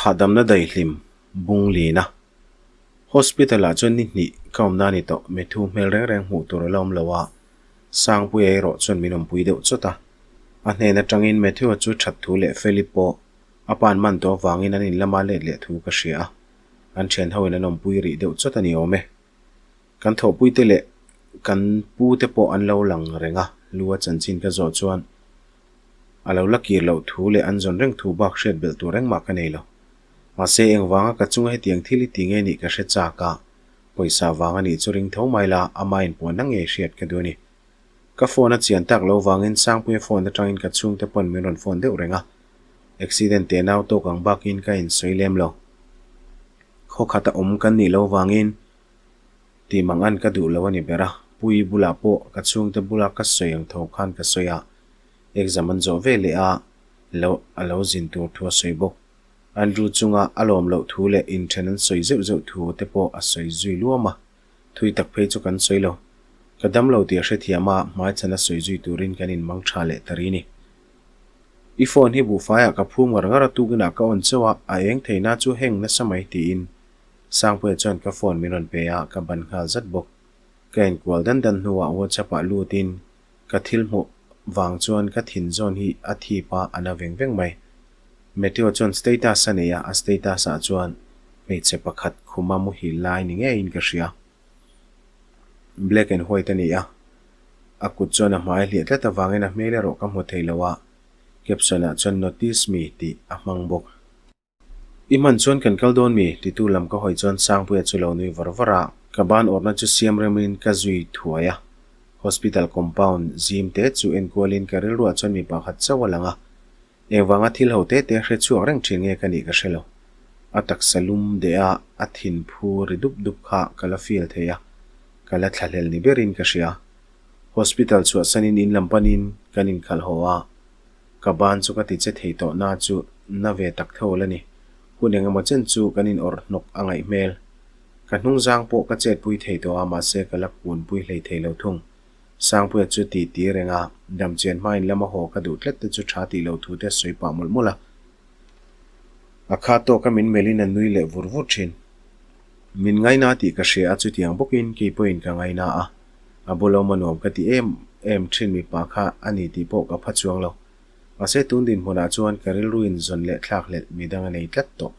Hahdamna daihlim bung lin a. Hospital ah chuan ni hnih ka awmna a ni tawh, Matthew hmel reng reng hmuh tur a la awm lo a, Sangpuia erawh chuan min awmpui deuh chawt a. A hnen atangin Matthew-a chu that thu leh Philip pawh a pa'n man tawh avangin an in lama let leh thu ka hria a, an thian hoin an awmpui rih deuh chawt a ni awm e. Kan thawhpuite leh kan pute pawh an lo lang reng a, lu a chanchin ka zawh chuan a lo la kir loh thu leh an zawn reng thu bak hriat belh tur engmah ka nei lo. Mahse, engvanga ka chunga hetiang thil i ti nge nih ka hre chak a, pawisa vang a nih chu ring tho mai la, ama inpuanna ngei hriat ka duh a ni. Ka phone a chian tak lo vangin Sangpuia phone atangin ka chhungte pawn min rawn phone deuh reng a, accident teh nau tawk ang bakin ka insawi lem lo. Khaw khata awm kan nih lo vangin tih mang an ka duh lo a ni ber a, Puii bulah pawh ka chhungte bula ka sawi ang tho khan ka sawi a, exam an zawh ve leh a, lo a lo zin tur thu a sawi bawk. Andrew chunga a lawm loh thu leh inthen an sawi zeuh zeuh thu te pawh a sawi zui luam a, thui tak phei chu kan sawi lo. Ka dam lo tih a hrethiam a, hmaichhan a sawi zui turin kan inmang tha leh ta ri ni. I phone hi buhfaiah ka phum ngar ngar a, tukinah ka on chauh a, a eng theihna chu heng nasa mai tiin Sangpuia chuan ka phone min rawn pe a, ka ban nghal zat bawk. Ka enkual dan dan hnuah WhatsApp ah lutin ka thil hmuh vang chuan ka thin zawn hi a thip a, a na veng veng mai. Matthew chuan status a nei a, a status ah chuan hmeichhe pakhat khuma muhil lai ni ngeiin ka hria. Black and white a ni a, a kut chuan a hmai hliah tlat avangin a hmel erawh ka hmu thei lo a, caption ah chuan notice me tih a hmang bawk. I hman chuan kan kal dawn mi? Titu lam ka hawi chuan Sangpuia chu lo nui var var a, ka ban awrhna chu siam remin ka zui thuai a. Hospital compound zim te chu enkualin ka rilruah chuan mipa khat chauh a lang a, engvanga thil ho te te hre chhuak reng thin nge ka nih ka hre lo. A taksa lum deh a, a thin phu ri dup dup kha ka la feel thei a, ka la thlahlel ni berin ka hria. Hospital chhuahsanin in lam panin kan inkhalh haw a. Ka ban chu ka ti che thei tawh na chu na ve tak tho la ni. Hun eng emaw chen chu kan in awrh hnawk a ngaih hmel. Ka hnung zang pawh ka chet pui thei tawh a mahse ka la kun pui hlei thei lo thung. Sangpuia chu ti ti reng a, damchian hma in lama haw ka duh tlat te chu tha tih lo thu te a sawi pah mawlh mawlh a. A kha tawk a min melh in a nui leh vur vur thin. Min ngaina tih ka hria a chutiang bawkin kei pawhin ka ngaina a. A bul awm a nuam ka ti em em thin mipa kha a ni tih pawh ka pha chuang lo. Mahse tun dinhmunah chuan ka rilruin zawn leh thlak hlelh midang a nei tlat tawh.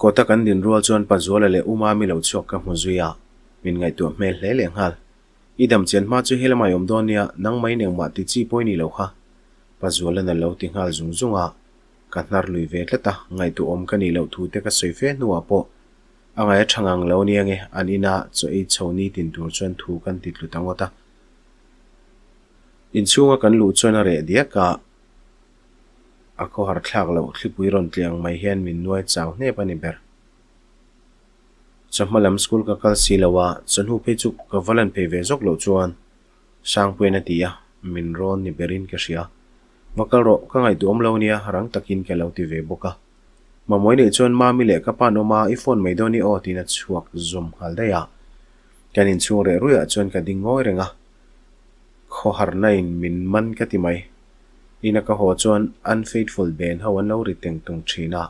Kawta kan din rual chuan Pazuala leh U Mami lo chhuak ka hmu zui a, min ngaihtuah hmel hle leh nghal. I dam chian hma chu helamah i awm dawn nia, nangmahin engmah ti chi pawh i ni lo kha. Pazuala'n a lo ti nghal zung zung a, ka hnar lui ve tlat a, ngaihtuah awm ka nih loh thu te ka sawi fe hnuah pawh A ngaih a tha ngang lo nia nge, an ina chaw ei chho nitin tur chuan thu kan ti tlu ta ngawt a. Inchhunga kan luh chuan a reh diak a, a khawhar thlak loh thlipui rawn tliang mai hian min nuai chau hnep a ni ber. Chawhma lam school ka kal si lo a, chawhnu phei chu ka va lan phei ve zawk loh chuan Sangpuiin a ti a, min rawn ni berin ka hria. Va kal rawh, ka ngaihtuahawm lo nia, rang takin ka lo ti ve bawk a. Mamawi neih chuan Mami leh ka pa'n awm a, i phone mai dawn i aw tiin a chhuak zawm nghal daih a. Kan inchhung reh ruihah chuan ka ding ngawi reng a, khawharna in min man ka ti mai. Ina ka haw chuan unfaithful ben ho an lo ri teng tung thin a,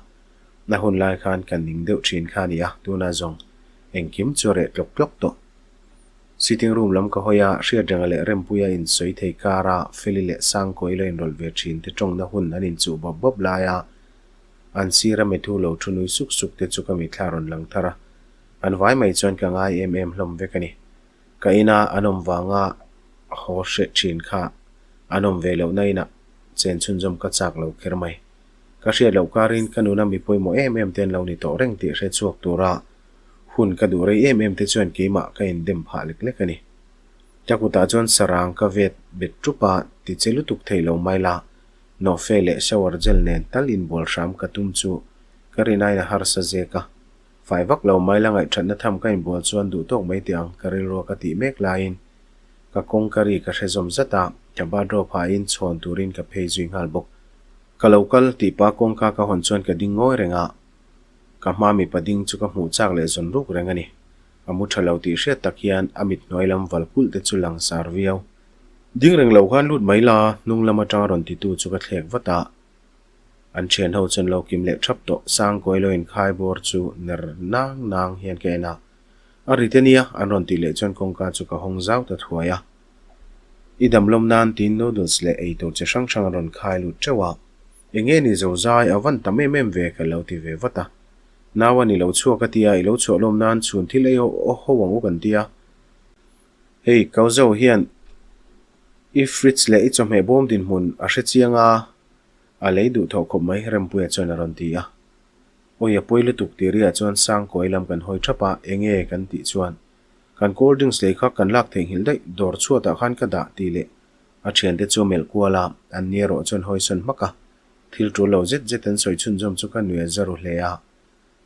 na hun lai khan ka ning deuh thin kha a ni a, tunah zawng engkim chu a reh tlawk tlawk tawh. Sitting room lam ka hawi a, Hriatrenga leh Rempuia insawi thei kara Feli leh Sangkawi lo inrawlh ve thin te tawngna hun an inchuh bawp bawp lai a, An sir a Matthew lo thu nui suk suk te chu ka mitthla rawn lang thar a, an vai mai chuan ka ngai em em hlawm vek a ni. Ka ina an awm vanga haw hreh thin kha an awm ve lohna inah chen chhunzawm ka chak lo kher mai. Ka hriat loh karin ka nuna mi pawimawh em em te an lo ni tawh reng tih hre chhuak tura hun ka duh rei em em te chuan keimah ka indem phah lek lek a ni. Ka kutah chuan sarang ka vet bet tup a, ti che lutuk thei lo mai la, Nawhfe leh shower gel nen tal inbual hram ka tum chu ka rinaiin a harsa zek a. Fai vak lo mai la ngaihthatna tham ka inbual chuan duh tawk mai teh ang ka rilrua ka tih mek laiin ka kawng ka ri ka hre zawm zat a, ka bathrobe hain chhawn turin ka phei zui nghal bawk. Ka lo kal tih pa kawngka ka hawn chuan ka ding ngawi reng a, ka hma mipa ding chu ka hmuh chak leh zawn ruk reng a ni. A mu tha lo tih hriat tak hian a mit hnuai lam val kulh te chu lang sar viau. Ding reng lo khan lut mai la, hnung lam atanga rawn titu chu ka thlek vat a. An thian ho chuan lo kim leh thap tawh. Sangkawi lo inkhai bawr chu ner nang nang hian ka en a. A rit a nia, an rawn tih leh chuan kawngka chu ka hawng zau ta thuai a. I dam lawm nan tiin noodles leh eitur chi hrang hrang an rawn khai lut teuh a. Eng nge ni zo zai, a van tam em em ve ka lo ti ve vat a. Nau an i lo chhuak a tia, i lo chhuah lawm nan chhun thil ei ho ang u kan tia. Hei, kau zo hian i fridge leh i chawhmeh bawm dinhmun a hre chiang a, a lei duh thawh khawp mai, Rempuia chuan a rawn ti a. Awi a pawi lutuk tih riah chuan Sangkawi lam kan hawi thap a, enge kan tih chuan kan cold drinks lei kha kan lak theihnghilh daih, dawr chhuatah khan ka dah tih leh a thiante chu a melh kual a, an ni erawh chuan hawisawn hmak a, thil tul lo zet zet an sawi chhunzawm chu ka nuih a za ru hle a,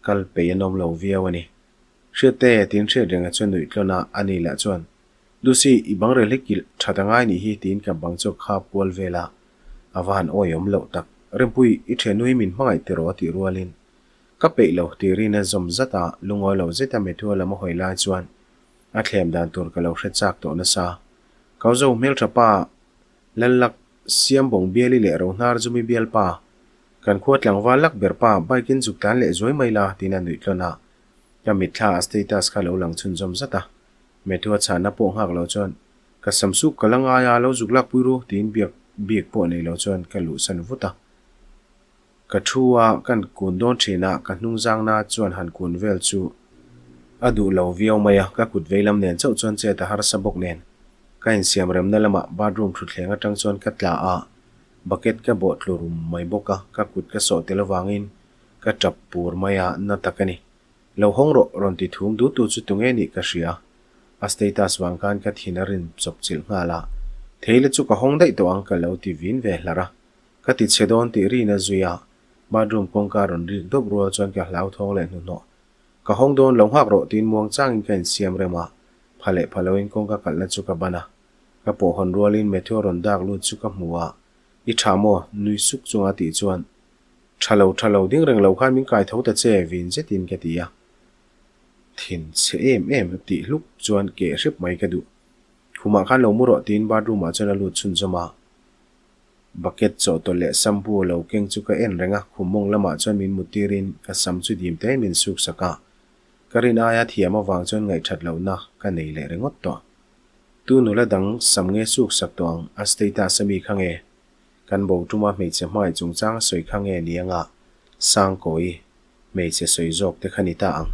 kal peih an awm lo viau a ni. Hriatte tiin Hriatrenga chuan nuih tlawn a, ani lah chuan, Lucy, i bang rel hi kilh that a ngai nih hi tiin ka bang chu a khap kual vel a, a va han awihawm loh tak. Rempui, i thiannu hi min hmangaih tiraw a tih rualin, Ka peih lo tih rin a zawm zat a, lungawi lo zeta Methua lam a hawi lai chuan a thlem dan tur ka lo hre chak tawh nasa. Kau zo hmeltha pa Lallak Siambawng biali leh Rohnar Zumi bialpa, kan khua tlangval lak ber pa bike in zuk tlan leh zuai mai la tiin a nuih tlawn a. Ka mitthla a status kha lo lang chhunzawm zat a. Methua chhanna pawh nghak lo chuan ka sam suk ka la ngai a, lo zuk lak pui ru tiin biak bik pawh nei lo chuan ka luhsan vut a. Ka thu a, kan kun dawn thin a, ka hnung zangna chuan han kun vel chu a duh lo viau mai a, ka kut veilam nen chauh chuan chet a harsa bawk nen. Ka insiam remna lamah bathroom thutthleng atang chuan ka tla a, bucket ka bawh tlu rum mai bawk a, ka kut ka sawh tel avangin ka tap pur mai a, na tak a ni. Lo hawng rawh, rawn ti thum duh tu chu tunge nih ka hria. A status vang khan ka thin a rin chawp chilh nghal a, Theile chu ka hawng daih tawh ang ka lo ti vin ve hlarh a. Ka ti chhe dawn tih rin a zui a, bathroom kawngka rawn rik dawp rual chuan ka hlauthawng leh hnuhnawh. Ka hawng dawn lo nghak rawh tiin muang changin ka insiam rem a, pha leh pha loin kawngka kalhna chu ka ban a. Ka pawh hawn rualin Matthew rawn dak lut chu ka hmu a, I tha maw? nui suk chunga tih chuan, Tha lo, tha lo, ding reng lo khan min kai tho ta che vin zetin ka ti a. Thin chhe em em tih hluk chuan keh hrep mai ka duh. Khumah khan lo mu rawh tiin bathroom ah chuan a lut chhunzawm a. Bucket chawhtawlh leh shampoo lo keng chu ka en reng a, khum mawng lamah chuan min mut tirin ka sam chu dim te min suk sak a. Ka rin aia thiam avang chuan ngaihthat lohna ka nei leh ringawt tawh. Tu nula dang sam nge suk sak tawh ang, a status a mi kha nge? Kan bo tuma hmeichhe hmai chungchang a sawi kha nge ni anga Sangkawi hmeichhe sawi zawk te kha ni ta ang.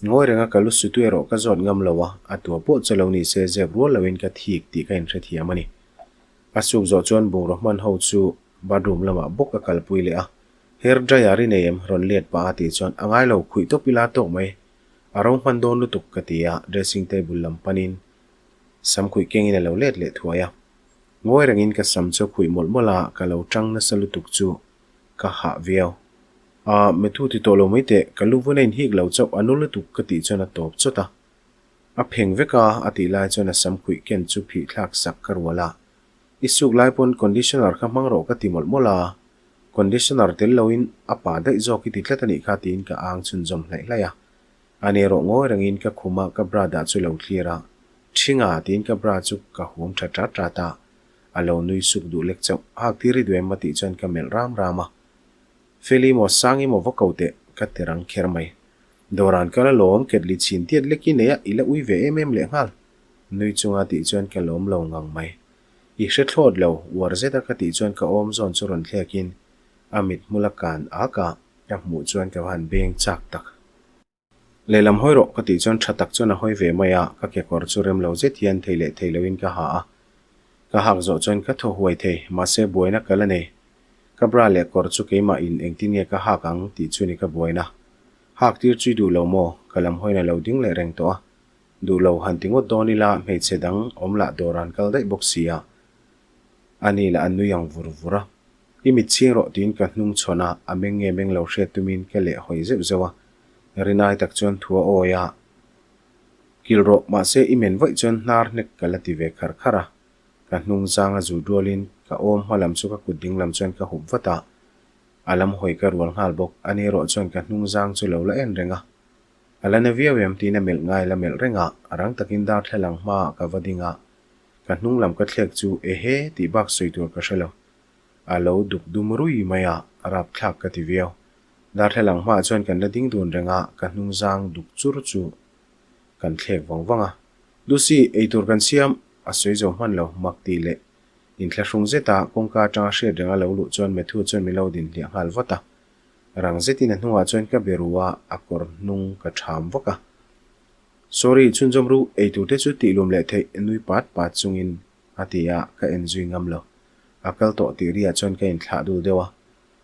Ngawi renga ka lu sutu erawh ka zawt ngam lo a, a tua pawh chu lo ni se zep rual loin ka thik tih ka inhrethiam a ni. A suk zawh chuan bungraw hman ho chu bathroom lamah bawk a kalpui leh a, Hair dryer i nei em? rawn let pah a tih chuan a ngai lo, khuih tawp ila tawk mai. A ro hman dawn lutuk ka ti a, dressing table lam panin sam khuih kengin a lo let leh thuai a. Ngawi rengin ka sam chu a khuih mawlh mawlh a, ka lo tang nasa lutuk chu ka hah viau. Ahh, Methu ti tawh lo mai teh, ka lu vun a inhik lo chauh, a nu lutuk ka tih chuan a tawp chawt a. A pheng vek a, a tih lai chuan a sam khuih ken chu phih thlak sak ka rual a. I suk lai pawn conditioner kha hmang rawh ka ti mawlh mawlh a, conditioner tel loin a pa daih zawk i ti tlat a nih kha tiin ka ang chhunzawm hlaih hlaih a. A ni erawh ngawi rengin ka khum a ka bra dah chu lo thlir a, Ṭhinga tiin ka bra chu ka hum ṭha ṭat ṭat a, a lo nui suk duh lek chauh. Hak tir i duh em a tih chuan ka melh ram ram a. Feli maw Sangi maw va ko teh ka ti rang kher mai. Dawran ka la lawm ketli chhin tiat lek i nei a, i la ui ve em em lehnghal. Nui chunga tih chuan ka lawm lo ngang mai. I hre thlawt lo, uar zeta ka tih chuan ka awm zawn chu rawn thlekin a mit hmul a kan ak a, ka hmuh chuan ka va han beng chak tak. Lehlam hawi rawh ka tih chuan tha tak chuan a hawi ve mai a, ka kekawr chu rem lo zet hian thei leh thei loin ka ha a. Ka hak zawh chuan ka thaw huai thei, mahse buaina ka la nei. Ka bra leh kawr chu keimah in engtin nge ka hak ang tih chu ni ka buaina. Hak tir chui duh lo maw? Ka lam hawiin a lo ding leh reng tawh a. Duh lo han ti ngawt dawn ila hmeichhe dang awm lah dawr an kal daih bawk si a. Ani lah a nui ang vur vur a. I mit chhing rawh tiin ka hnung chhawn a, a meng nge meng lo hriat tumin ka leh hawi zeuh zeuh a. Rinai tak chuan thu a awi a. Kilh rawh, mahse i men vaih chuan hnar hnek ka la ti ve khar khar a. Ka hnung zang a zu dualin ka awm hma lam chu ka kut ding lam chuan ka hup vat a, a lam hawi ka rual nghal bawk. Ani erawh chuan ka hnung zang chu lo la en reng a, A la na viau em tiin a melh ngai la melh reng a, a rang takin darthlalang hmaah ka va ding a, ka hnung lam ka thlek chu ehe tih bak sawi tur ka hre lo. A lo duk dum rui mai a, rapthlak ka ti viau. Darthlalang hmaah chuan kan la ding dun reng a, ka hnungzang duk chur chu kan thlek vang vang a. Lucy, eitur kan siam a sawi zo hman lo, mak tih leh inthlahrung zeta kawngka atanga hriat renga lo luh chuan Matthew chuan min lo din hliah nghal vat a. Rang zetin a hnungah chuan ka be ru a, a kawr hnung ka ṭham vak a. Sorry, chhunzawm ru, eitur te chu tih lum leh theih nui pat pat chungin a ti a, ka en zui ngam lo. A kal tawh tih riah chuan ka inthlah dul deuh a.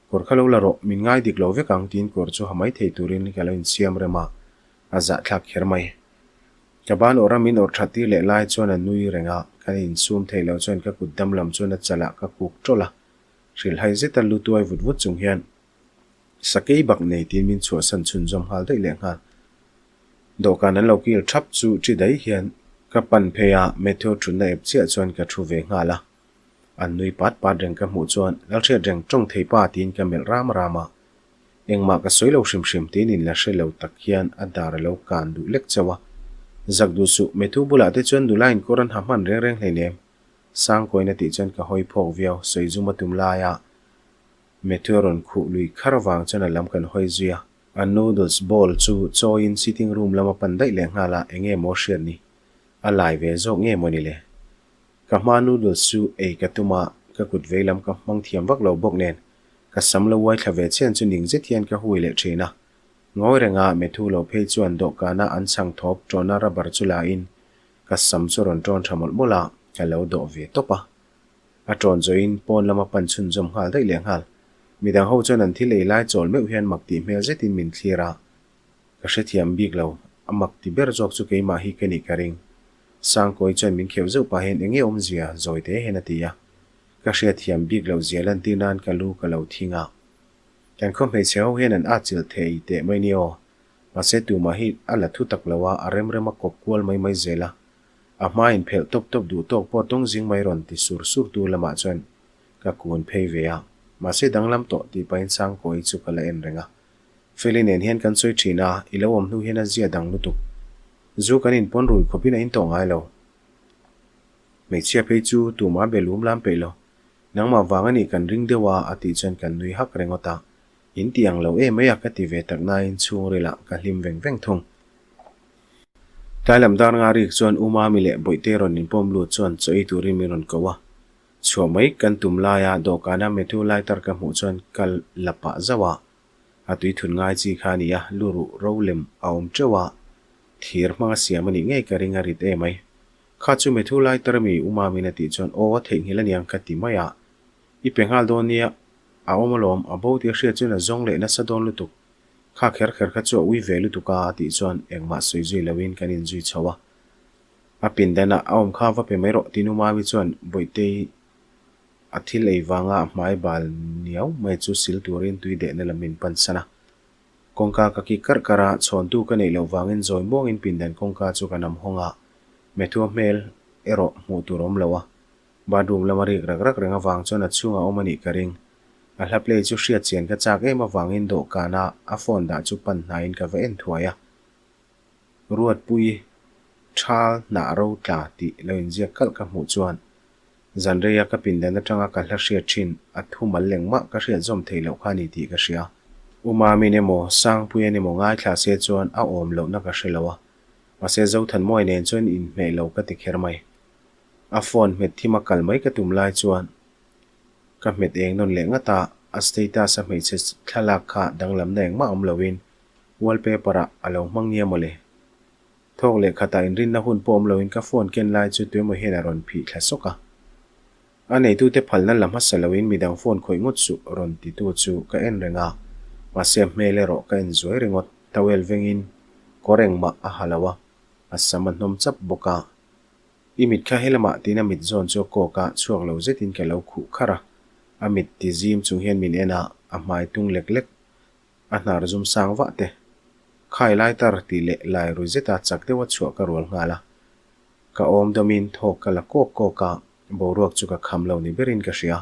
Kawr kha lo la rawh, min ngai dik lo vek ang tiin kawr chu ha mai thei turin ka lo insiam rem a, a zahthlak kher mai. Ka ban awrh a min awrh that tir leh lai chuan a nui reng a, ka insum thei lo chuan ka kut dam lam chuan a chalah ka kuk tawlh a, hrilhhai zeta lu tuai vut vut chung hian sakei bak nei tiin min chhuahsan chhunzawm nghal daih leh nghal. Dawhkan an lo kil thap chu chi daih hian ka pan phei a, Matthew thutna ep chiah chuan ka thu ve nghal a. An nui pat pat reng ka hmuh chuan Lalhriat reng tawng thei pa tiin ka melh ram ram a. Engmah ka sawi lo hrim hrim tiin in la hre lo tak hian a dar a lo kan duh lek chauh a. Zak duh suh, Matthew bulah te chuan nula in kawr an ha hman reng reng hleinem. Sangkawiin a tih chuan ka hawi phawk viau, sawi zum a tum laia Matthew a rawn khuh lui khar avang chuan a lam kan hawi zui a. A noodles bowl chu chawiin sitting room lama pan daih leh nghal a, enge maw hriat ni? A lai ve zawk nge maw ni le? Ka hma noodles chu ei ka tum a, ka kut vei lam ka hmang thiam vak lo bawk nen, ka sam lo uai thla ve chian chu ning zet hian ka hui leh thin a. Ngawi renga Matthew lo phei chuan dawhkana an chhang thawp tawna rubber chu la in ka sam chu rawn tawn tha mawlh mawlh a, ka lo dawh ve tawp a. A tawn zawhin pawn lama pan chhunzawm nghal daih leh nghal. Midang ho chuan an thil ei lai chawl meuh hian mak tih hmel zetin min thlir a. Ka hrethiam bik lo, a mak ti ber zawk chu keimah hi ka nih ka ring. Sangkawi chuan min kheuh zeuh pah hian enge awmzia zawi te hian a ti a. Ka hriatthiam bik loh zia lantir nan ka lu ka lo thing a. Kan khaw hmeichhe ho hian an atchilh thei teh mai ni aw. Mahse tumah hi a la thu tak lo a, a rem rem a kawp kual mai mai zel a. A hma in phelh tawp tawp duh tawk pawh tawng zing mai rawn ti sur sur tu lamah chuan ka kun phei ve a. Mahse danglam tawh tih pahin Sangkawi chu ka la en reng a. Feli nen hian kan sawi thin a, i lo awm hnu hian a zia dang lutuk. Zu kan inpawn rui khawpin a intawh ngai lo. Hmeichhia phei chu tumah be lum lam peih lo. Nangmah vang a nih kan ring deuh a, a tih chuan kan nui hak ringawt a. In ti ang lo em mai a ka ti ve tak nain chhungril ah ka hlim veng veng thung. Tlai lam dar nga rik chuan U Mami leh Bawihte rawn inpawm lut chuan chaw ei turin min rawn ko a. Chhuah mai kan tum laia dawhkana Matthew lighter ka hmuh chuan ka la pah zauh a. A tui thun ngai chi kha a ni a, lu ruh ro lem a awm teuh a, thir hmanga siam a nih ngei ka ring a rit em mai. Kha chu Matthew lighter ami U Mami'n a tih chuan aw a theihnghilh aniang ka ti mai a. I pe nghal dawn nia, a awm alawm, a bo tih a hriat chuan a zawng leh nasa dawn lutuk. Kha kher kher kha chu a ui ve lutuk a, a tih chuan engmah sawi zui loin kan inzui chho a. A pindanah a awm kha va pe mai rawh tih Numami chuan Bawihtei a thil ei vanga a hmai bal niau mai chu sil turin tui dehna lam min pan san a. Kawngka ka kik karh karh a, chhawntu ka neih loh vangin zawi muangin pindan kawngka chu ka nam hawng a, Methua hmel erawh hmuh tur awm lo a. Bathroom lama rik rak rak reng avang chuan a chhungah awm a nih ka ring. A hla play chu hriat chian ka chak em avangin dawhkana a phone dah chu pan hnaiin ka va en thuai a. Ruatpui thal hnah ro tla tih lo inziak kalh ka hmuh chuan zan reia ka pindan atanga ka hla hriat thin a thu mal lengmah ka hriat zawm theih loh kha a ni tih ka hria. U Mamin emaw Sangpuian emaw ngaithla se chuan a awm lohna ka hre lo a, mahse Zothanmawia nen chuan inhmeh lo ka ti kher mai. A phone hmet thim a kal mai ka tum lai chuan ka hmet eng nawn leh ngat a, a status a hmeichhe thlalak kha danglamna engmah awm loin wallpaper ah a lo hmang nia mawle. Thawk leh khatah inrinna hun pawh awm loin ka phone ken lai chu tuemaw hian a rawn phih thla sawk a. A neitute phalna la hmasa loin midang phone khawih ngawt suh rawn titu chu ka en reng a, mahse a hmel erawh ka en zuai ringawt. Towel vengin kawr engmah a ha lo a, a sam a hnawm chap bawk a. I mit kha helamah tiin a mit zawn chu a kawk a, chhuak lo zetin ka lo khuh kharh a. A mit ti zim chung hian min en a, a hmai tung lek lek, a hnar zum sang vah te. Khai lai tar tih leh lai rui zeta chak deuha chhuah ka rual nghal a. Ka awm dawmin thawk ka la kawk kawk a, boruak chu ka kham lo ni berin ka hria.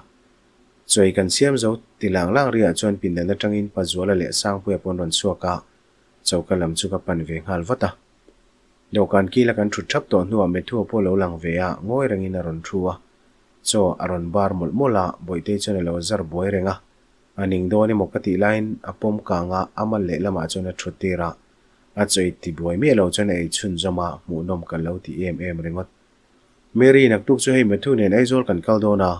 Chawi kan siam zo ti lang lang riah chuan pindan atangin Pazuala leh Sangpuia pawn rawn chhuak a, choka lam chu ka pan ve nghal vat a. Dawhkan kila kan thut thap tawh hnuah Methua pawh lo lang ve a, ngawi rengin a rawn thu a. Chaw a rawn bar mawlh mawlh a, Bawihtei chuan a lo zar buai reng a. A ning dawn emaw ka tih laiin a pawm kang a, a mal lehlamah chuan a thut tir a. A chaw ei ti buai miah lo chuan a ei chhunzawm a, hmuhnawm ka lo ti em em ringawt. Mary, naktuk chu hei Matthew nen Aizawl kan kal dawn a,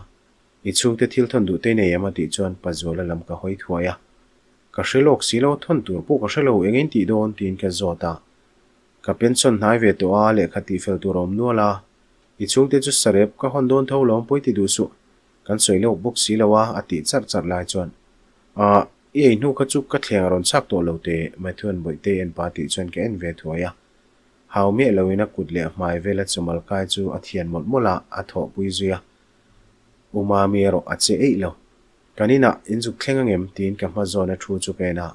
i chhungte thil thawn duh te nei em a tih chuan Pazuala lam ka hawi thuai a. Ka hre lawk si lo, thawn tur pawh ka hre lo, eng in tih dawn tiin ka zawt a. Ka pension hnai ve tawh a, lehkha tihfel tur a awm nual a, i chhungte chu sarep ka hawn dawn tho lawm pawi ti duh suh, kan sawi lawk bawk si lo a, a tih charh charh lai chuan, Ahh, i ei hnu kha chu ka thleng a rawn chhak tawh lo teh, Mathuan Bawihtei en pa tih chuan ka en ve thuai a. Hau miah loin a kut leh a hmai vela chawmal kai chu a thian mawlh mawlh a, a thawhpui zui a. U Mami erawh a che eih lo. Kan inah inzuk thleng angem? tiin ka hma zawn a thu chu ka en a.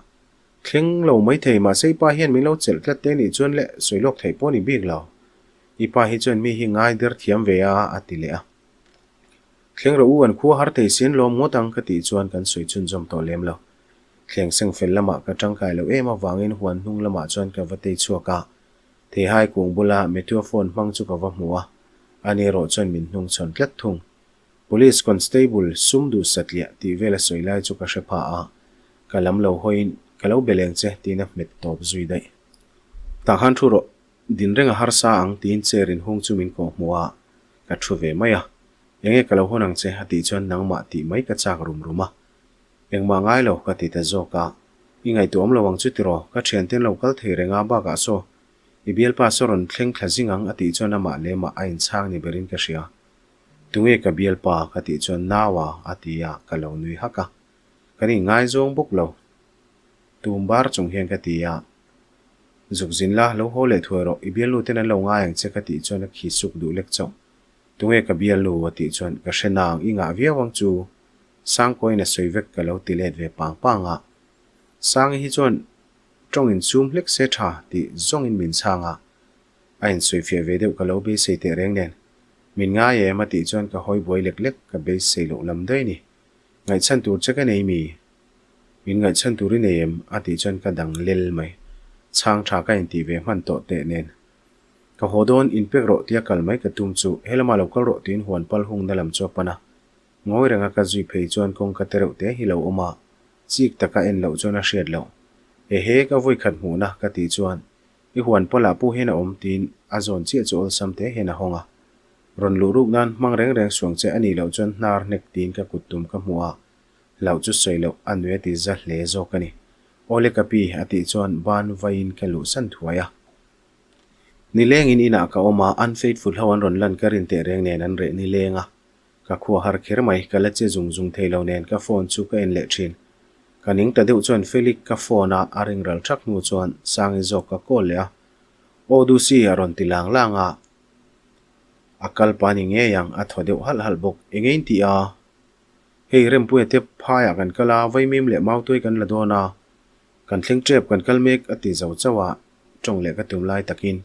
Thleng lo maithei, mahse i pa hian min lo chelh tlat te nih chuan le sawi lawk theih pawh ni bik lo. I pa hi chuan mi hi ngai der thiam ve a, a ti leh a. Thleng rawh u, an khua har thei sin lawm ngawt ang ka tih chuan kan sawi chhunzawm tawh lem lo. Thleng seng fel lamah ka tangkai loh em avangin huan hnung lamah chuan ka va tei chhuak a. Theihai kung bula Matthew-a phone hmang chu ka va hmu a, ani erawh chuan min hnungchhawn tlat thung. Police constable sum duh satliah tih vel a sawi lai chu ka hre pha a, ka lam lo hawiin ka lo be leng che tiin a hmet tawp zui daih. Tah khan thu rawh, din reng a harsa ang tiin chair inhung chu min kawh hmuh a, ka thu ve mai a. Enge ka lo hawn ang che a tih chuan nangmah tih mai ka chak rum rum a. Engmah ngai lo ka ti ta zawk a, i ngaihtuah awm lo ang chu tiraw, ka thiante an lo kal thei reng a bakah saw i bialpa saw rawn thleng thla zing ang a tih chuan amah lemah a inchhang ni berin ka hria. Tunge ka bialpa ka tih chuan naua a ti a, ka lo nui hak a. Kan inngaizawng bawk lo. Tum bar chung hian ka ti a. Zuk zin la, lo haw leh thuai rawh, i bialnu ten an lo ngai ang che ka tih chuan a khi suk duh lek chauh. Tunge ka bialnu a tih chuan ka hre nang, i ngah viau ang chu. Sangkawiin a sawi vek ka lo ti let ve pang pang a. Sangi hi chuan tawng insum hlek se tha tih zawngin min chhang a. A insawifiah ve deuh ka lo beisei teh reng nen. Min ngai em a tih chuan ka hawi buai lek lek ka beisei loh lam daih a ni. Ngaihchhan tur che ka nei mi? Min ngaihchhan tur i nei em? a tih chuan ka dang lel mai. Chhang tha ka intih ve hman tawh teh nen. Ka haw dawn inpek rawh tia kal mai ka tum chu helamah lo kal rawh tiin huan pal hungna lam chu a pan a. Ngawi renga ka zui phei chuan kawngka te reuh te hi lo awm a, chik taka en loh chuan a hriat loh. Ehe ka vawikhat hmuhna ka tih chuan I huan pawlah pawh hian a awm tiin a zawn chiah chu awlsam te hian a hawng a. Rawn luh ruk nan hmang reng reng suang che a nih loh chuan hnar hnek tiin ka kut tum ka hmu a, hlauh chu sawi loh a nui a ti za hle zawk a ni. Awle ka pi a tih chuan ban vaiin ka luh san thuai a. Nilengin inah ka awm a, unfaithful ho an rawn lan ka rin teh reng nen an reh nileng a. Ka khua har kher mai, ka la che zung zung thei lo nen ka phone chu ka en leh thin. Ka ning ta deuh chuan Felick ka phone a a ring ral thak hnu chuan Sangi zawk ka call leh a. Aw Dusi a rawn ti lang lang a. A kal pa ni ngei ang, a thaw deuh halh halh bawk. Enge in tih a? Hei Rempuia te phaiah kan kal a, Vaimim leh Mautuai kan la dawn a. Kan thleng tep kan kal mek a ti zo chauh a, tawng leh ka tum lai takin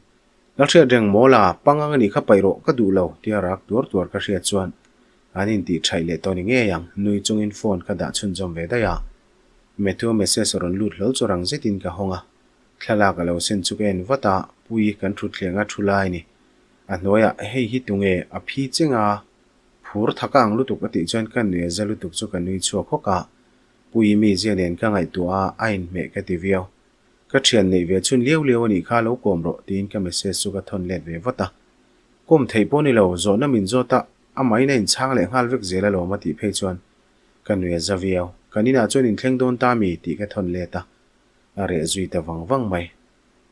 Ka hriat reng mawl a, pangang a nih kha paih rawh ka duh lo tia rak tuar tuar ka hriat chuan an intih thaih leh tawh ni ngei ang, nui chungin phone ka dah chhunzawm ve daih a. Matthew message a rawn lut hlawl chu rang zetin ka hawng a, thlalak a lo sen chu ka en vat a, Puii kan thutthleng a thu lai ni. A hnuaiah hei hi tunge a phi cheng a, phur thak a ang lutuk a tih chuan ka nui a za lutuk chu ka nui chhuak hawk a, Puii mizia nen ka ngaihtuah a, a inhmeh ka ti viau. Ka thian neih ve chhun liau liau a nih kha lo kawm rawh tiin ka message chu ka thawn let ve vat a. Kawm theih pawh ni lo, zawhna min zawt a, amahin a inchhang leh nghal vek zel alawm a tih phei chuan ka nui a za viau. Kan inah chuan inthleng dawn ta mi tih ka thawn let a, a reh zui ta vang vang mai.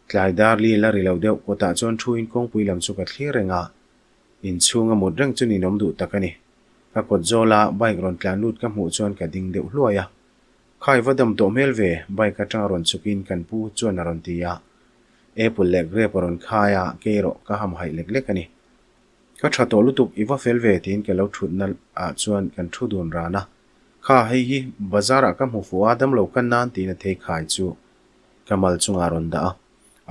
Tlai dar li la ri lo deuh kawtah chuan thuin kawngpui lam chu ka thlir reng a, inchhung a mut reng chu ninawm duh tak a ni. Ka kawt zawla bike rawn tlan lut ka hmuh chuan ka ding deuh hluai a. Khai va dam tawh hmel ve, bike atanga rawn chhukin kan pu chuan a rawn ti a. Apple leh grape a rawn khai a, kei erawh ka ham haih lek lek a ni. Ka tha tawh lutuk, i va fel ve tiin ka lo thutna ah chuan kan thu dun ran a. Kha hei hi bazar ah ka hmu fuh a, damlo kan nan tiin a thei khai chu ka mal chungah a rawn dah a.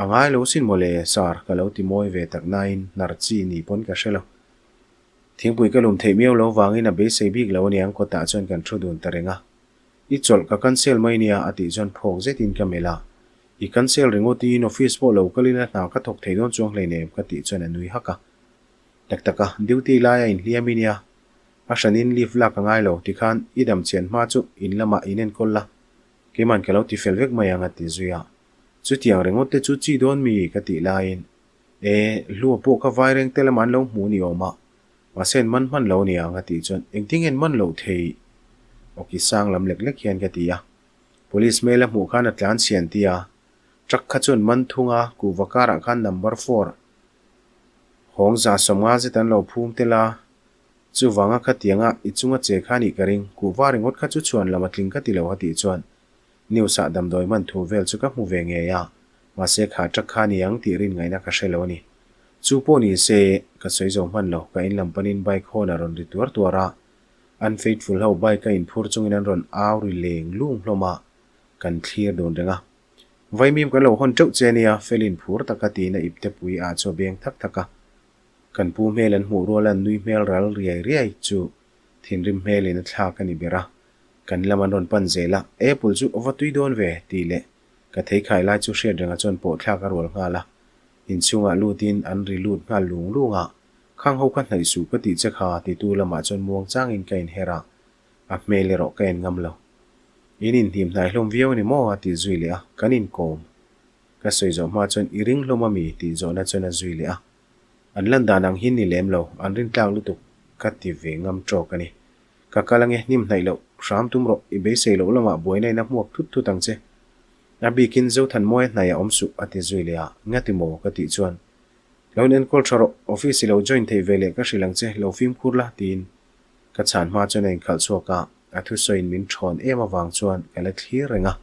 A ngai lo sin mawle, sir, ka lo ti mawi ve tak nain hnar chi ni pawn ka hre lo. Thingpui ka lum theih miau lo vangin a beisei bik lo aniang kawtah chuan kan thu dun ta reng a. I chawlh ka cancel mai nia a tih chuan phawk zetin ka melh a. I cancel ringawt in office pawh lo kalin a hna ka thawk thei dawn chuang hleinem ka tih chuan a nui hak a. Tak tak a, duty laia inhliam i nia. A hranin leave lak a ngai lo, tikhan i dam chian hma chu in lamah in enkawl la, keiman ka lo ti fel vek mai ang a ti zui a. Chutiang ringawt te chu chi dawn mi ka tih laiin, E, hlua pawh kha vaireng te lamah an lo hmu ni awm a, mahse an man hman lo ni ang a tih chuan engtin nge an man loh thei? Awki sang lam lek lek hian ka ti a. Police hmel a hmuh khan a tlan chhian ti a, truck kha chuan man thung a, kuhva karah khan number four hawng 150 zet an lo phum tel a, chuvanga khatianga i chunga che kha nih ka ring, kuhva ringawt kha chu chhuan lam a tling ka ti lo a tih chuan News ah damdawi man thu vel chu ka hmu ve ngei a, mahse kha truck kha ni ang tih rin ngaihna ka hre lo a ni. Chu pawh ni se, ka sawi zo hman lo, ka in lam panin bike hawn a rawn ri tuar tuar a, unfaithful ho bike a inphur chungin an rawn au ri leng lung hlawm a, kan thlir dun reng a. Vaimim kan lo hawn teuh che nia, Felin phur taka tiin a ipte pui ah chu a beng thak thak a. Kan pu hmel an hmuh rual an nui hmel ral riai riai chu thinrim hmelin a thlak a ni ber a. Kan lam an rawn pan zel a, Apple chu va tui dawn ve, tih leh ka theikhai lai chu hriat renga chuan pawh thlak a rual nghal a. Inchhungah lutin an ri lut nghal lung lung a, Khang ho kha hnaih suh ka tih che kha titu lamah chuan muang changin ka inher a, a hmel erawh ka en ngam lo. In inhnim hnai hlawm viau a ni maw? a ti zui leh a, kan inkawm. Ka sawi zawh hma chuan i ring hlawm a mi? tih zawhna chuan a zui leh a. An lan dan ang hi ni lem lo, an rintlak lutuk ka ti ve ngam tawk a ni. Ka kal ange, hnim hnaih loh, hram tum rawh, i beisei loh lamah buaina in a hmuak thut thut ang che. A bikin Zothanmawia hnaih a awm suh, a ti zui leh a, Ngati maw? ka tih chuan, Lo in enkawl tha rawh, office i lo join theih ve leh ka hrilh ang che, lo fimkhur la, tiin ka chhan hma chuan a inkhalh chhuak a, a thusawiin min thawn em avang chuan ka la thlir reng a.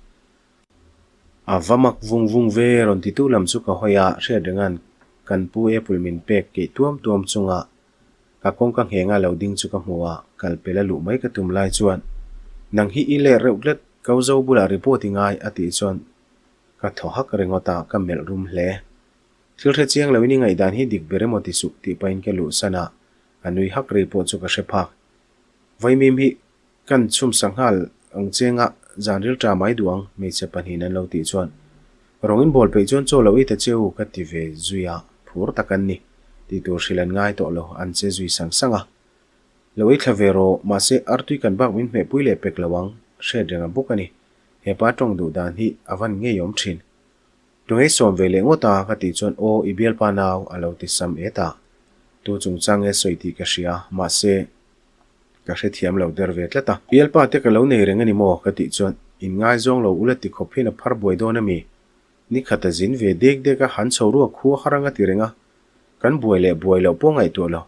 A va mak vung vung ve, rawn titu lam chu ka hawi a, hriat renga'n kan pu Apple min pek keih tuam tuam chunga Ka kawngka nghenga lo ding chu ka hmu a, kal pel a luh mai ka tum lai chuan, Nang hi i ler reuh tlat, ko zo bulah report i ngai a tih chuan ka thaw hak ringawt a, ka melh rum hle. Thil hre chiang loin i ngaihdan hi dik ber emaw ti suh tih pahin ka luh san a, a nui hak rei pawh chu ka hre phak. Vaimim hi Kan chhum sanghal ang chenga zan ril ta mai duh ang, hmeichhe pahnihin an lo tih chuan rawng in bawl peih chuan chaw lo ei ta che u ka ti ve zui a, phur tak an ni. Tih tur hrilh an ngai tawh lo, an che zui sang sang a. Lo ei thla ve rawh, mahse artui kan bak min hmehpui leh pek lo ang, hriat reng a bawk a ni. Hepa tawng duh dan hi a van ngeiawm thin. Tungei sawm ve leh ngawt a ka tih chuan aw i bialpa nau a lo ti sam et a. Tu chungchang nge sawi tih ka hria, mahse Ka hrethiam lo der ve tlat a. Bialpa te ka lo nei reng a ni maw? ka tih chuan in ngaizawng lo ula ti khawp hian a phar buai dawn a mi? Ni khat a zin ve dek dek a, han chho ruak khua har anga ti reng a. Kan buai leh buai loh pawh ngaihtuah lo.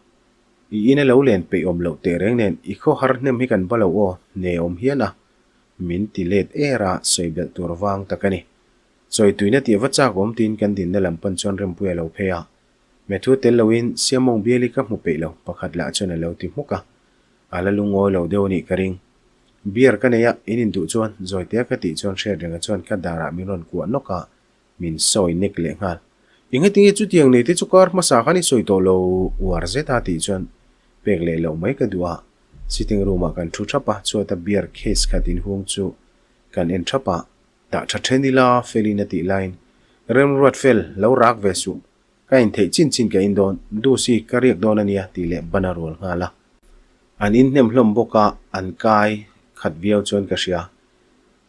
I in a lo len peih awm loh teh reng nen i khaw har hnem hi kan ba lo aw, hne awm hian a. Min ti let er a, sawi belh tur vang tak a ni. Chawi tuina tih va chak awm tiin kan dinna lam pan chuan Rempuia a lo phei a. Matthew tel loin Siamawng biali ka hmu peih lo, pakhat lah chuan a lo ti hmuk a. A la lungawi lo deuh a nih ka ring. Beer ka nei a, in induh chuan Zawitea ka tih chuan Hriatrenga chuan ka darah min rawn kuah nawk a, min sawi nek leh nghal. Engati nge chutiang nei te chu kar hmasa khan i sawi tawh lo uar zet a tih chuan pek leh loh mai ka duh a. Sitting room ah kan thu thap a, chhuata beer case khat inhung chu kan en thap a. Dah tha then ila Felin a tih laiin, Remruat fel, lo rak ve suh. Ka intheih chin chin ka in dawn, Dusi ka riak dawn a nia tih leh ban a rual nghal a. An inhnem hlawm bawk a, an kai khat viau chuan ka hria.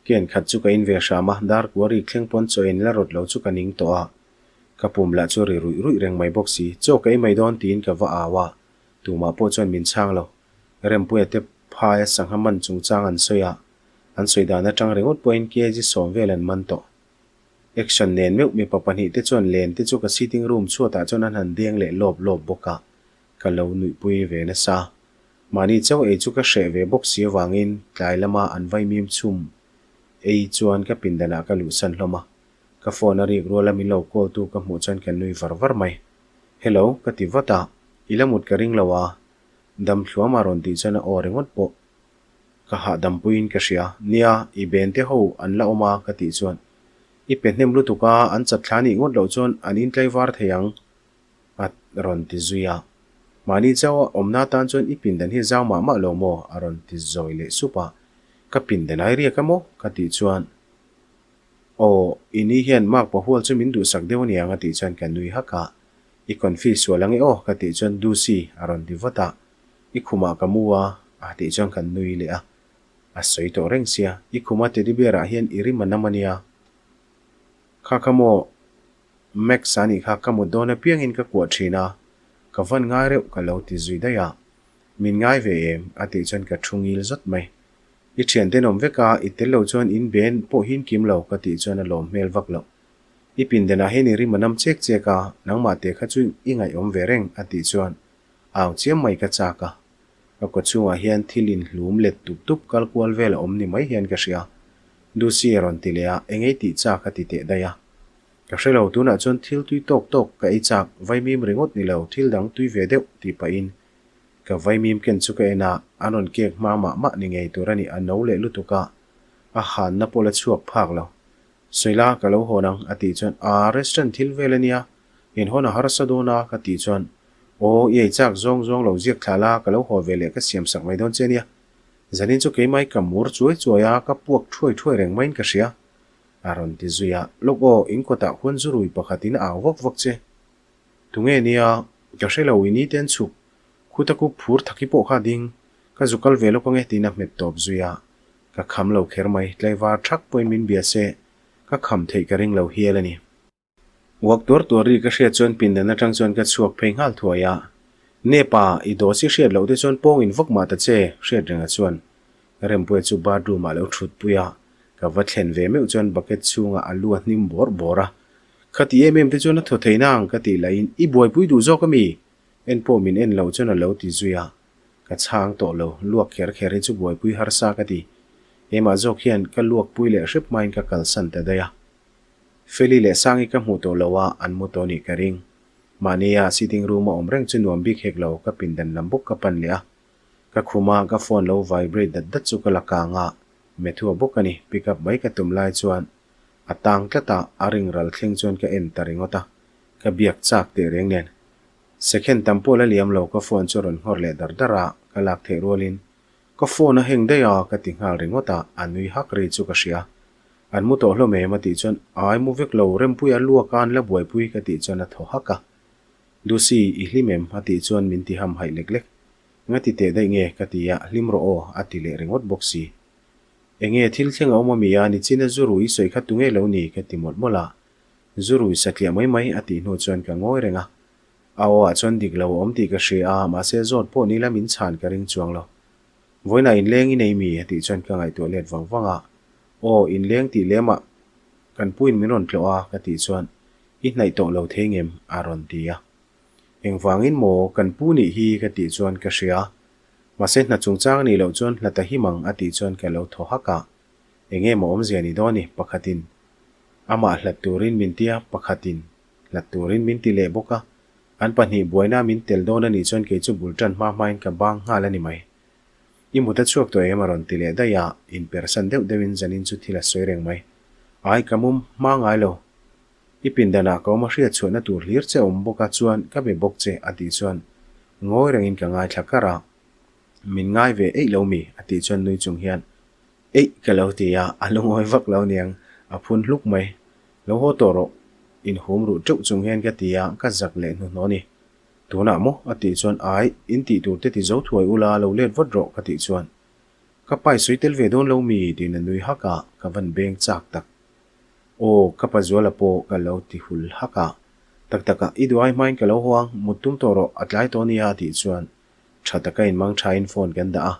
Ken khat chu ka in ve hram a, dar kua rik thleng pawn chaw en la rawt lo chu ka ning tawh a. Ka pum lah chu ri ruih ruih reng mai bawk si, chaw ka ei mai dawn tiin ka va au a, tumah pawh chuan min chhang lo. Rempuia te phaia sangha man chungchang an sawi a, an sawi dan atang ringawt pawhin kg 10 vel an man tawh. Action nen meuh mipa pahnihte chuan len te chu ka sitting room chhuatah chuan an han deng leh lawp lawp bawk a, ka lo nuihpui ve nasa. Mahni chauh ei chu ka hreh ve bawk si avangin tlai lama an vaimim chhum ei chuan ka pindanah ka luhsan hlawm a, ka phone a rik ruala min lo call tu ka hmuh chuan ka nui var var mai. Hello, ka ti vat a, i la mut ka ring lo a, dam thluama rawn tih chuan a aw ringawt pawh. Ka hahdam puiin ka hria. Nia, i ben te ho an la awm a ka tih chuan i pe hnem lutuk a, an chat thla nih ngawt loh chuan an intlaivar thei ang a rawn ti zui a. Mahni chauh a awmna atan chuan i pindan hi zau mah mah lo maw? a rawn ti zawi leh sup a. Ka pindan ai riak a maw? ka tih chuan Aw, i ni hian Mark Pahual chu min duhsak deuh aniang a tih chuan ka nui hak a. I confi sual ang e aw ka tih chuan Dusi a rawn ti vat a. I khumah ka mu a, a tih chuan kan nui leh a. A sawi tawh reng sia, i khuma teddy bear ah hian i rim a nam a nia. Kha kha maw Max a nih kha ka mut dawn apiangin ka kuah thin a, ka van ngai reuh ka lo ti zui daih a. Min ngai ve em? a tih chuan ka thu ngil zawt mai. I thian tenawm vek a, i tel lo chuan in ben pawh hin kim lo ka tih chuan a lawm hmel vak loh. I pindanah hian i rim a nam chek chek a, nangmah te kha chu i ngaihawm ve reng a tih chuan au chiam mai ka chak a. Ka kaw chhungah hian thil inhlum let tup tup kal kual vel a awm ni mai hian ka hria. Dusi a rawn ti leh a, eng ei tih chak a ti teh daih a. Ka hre lo, tunah chuan thil tui tawk tawk ka ei chak, vaimim ringawt ni lo, thil dang tui ve deuh tih pahin ka vaimim ken chu ka en a, an rawn kek hma mah mah ni ngei tur a ni, a no leh lutuk a, a hanna pawh la chhuak phak lo. Sawila, ka lo hawn ang, a tih chuan, Aa, restaurant thil vel a nia, inhawn a harsa dawn a, ka tih chuan, Aw, i ei chak zawng zawng lo ziak thla la, ka lo haw ve leh ka siam sak mai dawn che nia. Zanin chu keimai ka mur chuai chuai a, ka puak thuai thuai reng maiin ka hria. A rawn ti zui a, Lawk aw, in kawtah khuan zu rui pakhatin a au vak vak che. Tunge nia, ka hre lo, i ni te an chhuk. Khuta ku phur thaki pawh kha ding, ka zu kal ve lawk ange tiin a hmet tawp zui a. Ka kham lo kher mai, tlaivar thak pawhin min bia se, ka kham theih ka ring lo hial a ni. Uak tuar tuar ri ka hriat chuan pindan atang chuan ka chhuak phei nghal thuai a. Nepa, i dawh si hriat loh te chuan pawng in vawk mah ta che, hriat renga chuan. Rempuia chu bathroom ah lo thut pui a, ka va thlen ve meuh chuan bucket chhungah a lu a hnim bawrh bawrh a. Khati em em te chuan a thaw thei nang ka tih lahin i buaipui duh zawk ami? En pawh min en loh chuan a lo ti zui a. Ka chhang tawh lo, luak kher kher hi chu buaipui harsa ka ti. Keimah zawk hian ka luak pui leh hrep hmain ka kalsan ta daih a. Feli leh Sangi ka hmuh tawh lo a, an mu tawh nih ka ring. Mahnia sitting room a awm reng chu nuam bik hek lo, ka pindan lam bawk ka pan leh a. Ka khum a, ka phone lo vibrate dat dat chu ka la kang a, Methua bawk a ni, pick up mai ka tum lai chuan a tang tlat a, a ring ral thleng chuan ka en ta ringawt a, ka biak chak teh reng nen. Second tam pawh la liam lo ka phone chu a rawn nghawr leh dar dar a, ka lak theih rualin Ka phone a heng daih a ka ti nghal ringawt a, a nui hak ri chu ka hria. An mu tawh hlawm em a tih chuan ai mu vek lo, Rempuia luak a an la buaipui ka tih chuan a thaw hak a. Dusi, i hlim em? a tih chuan min ti ham haih lek lek. Nga ti teh daih nge? ka ti a, hlim rawh aw a ti leh ringawt bawk si. Enge thil thleng a awm ami a, nichina zu rui sawi kha tunge lo ni? ka ti mawlh mawlh a. Zu rui satliah mai mai a tih hnu chuan ka ngawi reng a. A aw ah chuan dik lo a awm tih ka hria a, mahse zawt pawh ni la min chhan ka ring chuang lo. Vawiinah inleng i nei mi? a tih chuan ka ngaihtuah let vang vang a. Aw, inleng tih lemah kan puin min rawn tlawh a, ka tih chuan i hnaih tawh lo thei ngem? a rawn ti a. Engvangin maw kan pu nih hi? ka tih chuan ka hria. Mahse hna chungchang a nih loh chuan hla ta him ang a tih chuan ka lo thaw hak a. Enge maw awmzia ni dawn ni? Pakhatin amah hlat turin min ti a, pakhatin Hlat turin min ti leh bawk a, an pahnih buaina min tel dawn a nih chuan kei chu bul tan hma hmain ka bang nghal a ni mai. I mut a chhuak tawh em a rawn ti leh daih a, inpersan deuh deuhin zanin chu thil a sawi reng mai. Ai ka mum hma ngai lo. I pindanah ka awm a hriat chhuahna tur hlir che awm bawk a chuan ka be bawk che a tih chuan ngawi rengin ka ngaithla kar a. Min ngai ve eih lo mi a tih chuan nui chung hian Eih ka lo ti a, a lungawi vak lo niang, a phun hluk mai. Lo haw tawh rawh, inhum ruh teuh chung hian ka ti a, ka zak leh hnuhnawh a ni. Tunah maw? a tih chuan Ai, in tih tur te ti zo thuai ula, lo let vat rawh ka tih chuan Ka pa i sawi tel ve dawn lo mi? tiin a nui hak a, ka van beng chak tak. Aw, ka pa Zuala pawh ka lo ti hul hak a. Tak tak a, i duh ai hmain ka lo haw ang, mut tum tawh rawh, a tlai tawh nia a tih chuan tha taka inmang thain phone kan dah a.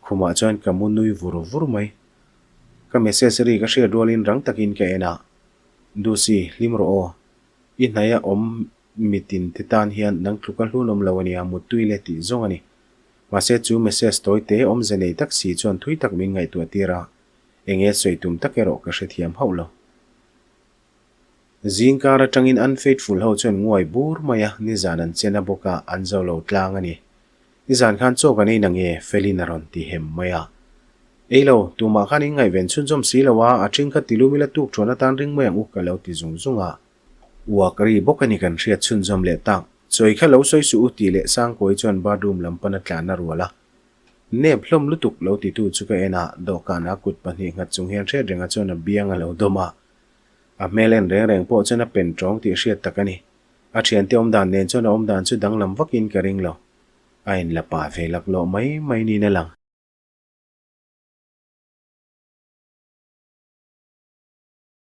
Khumah chuan ka mu nui vur vur mai. Ka message ri ka hriat rualin rang takin ka en a, Dusi, hlim rawh aw. I hnaia awm mitin te tan hian nang tluka hlun awm lo a nia, muttui le tih zawng a ni. Mahse chu message tawi te awmze nei tak si chuan thui tak min ngaihtuah tir a, enge sawi tum tak erawh ka hrethiam hauh lo. Zingkar atangin unfaithful ho chuan nguai bur mai a, nizan an chen a bawk a, an zo lo tlang a ni. Nizan khan chaw kan ei na nge? Felin a rawn ti hem mai a. Ei lo, tumah khan in ngaihven chhunzawm si lo a, a then kha tilum ila tuk thuan atan ring mai ang u ka lo ti zung zung a. Uak ri bawk a ni kan hriat chhunzawm leh tak. Chawi kha lo sawi suh u tih leh Sangkawi chuan bathroom lam pan a tlan a rual a. Nep hlawm lutuk lo titu chu ka en a, dawhkan a kut pahnih nghat chung hian hriat renga chuan a biang a lo dawm a. A hmel en reng reng pawh chuan a pen tawng tih hriat tak a ni. A thiante awmdan nen chuan a awmdan chu danglam vakin ka ring lo. A inla pa ve laklawh mai mai niin a lang.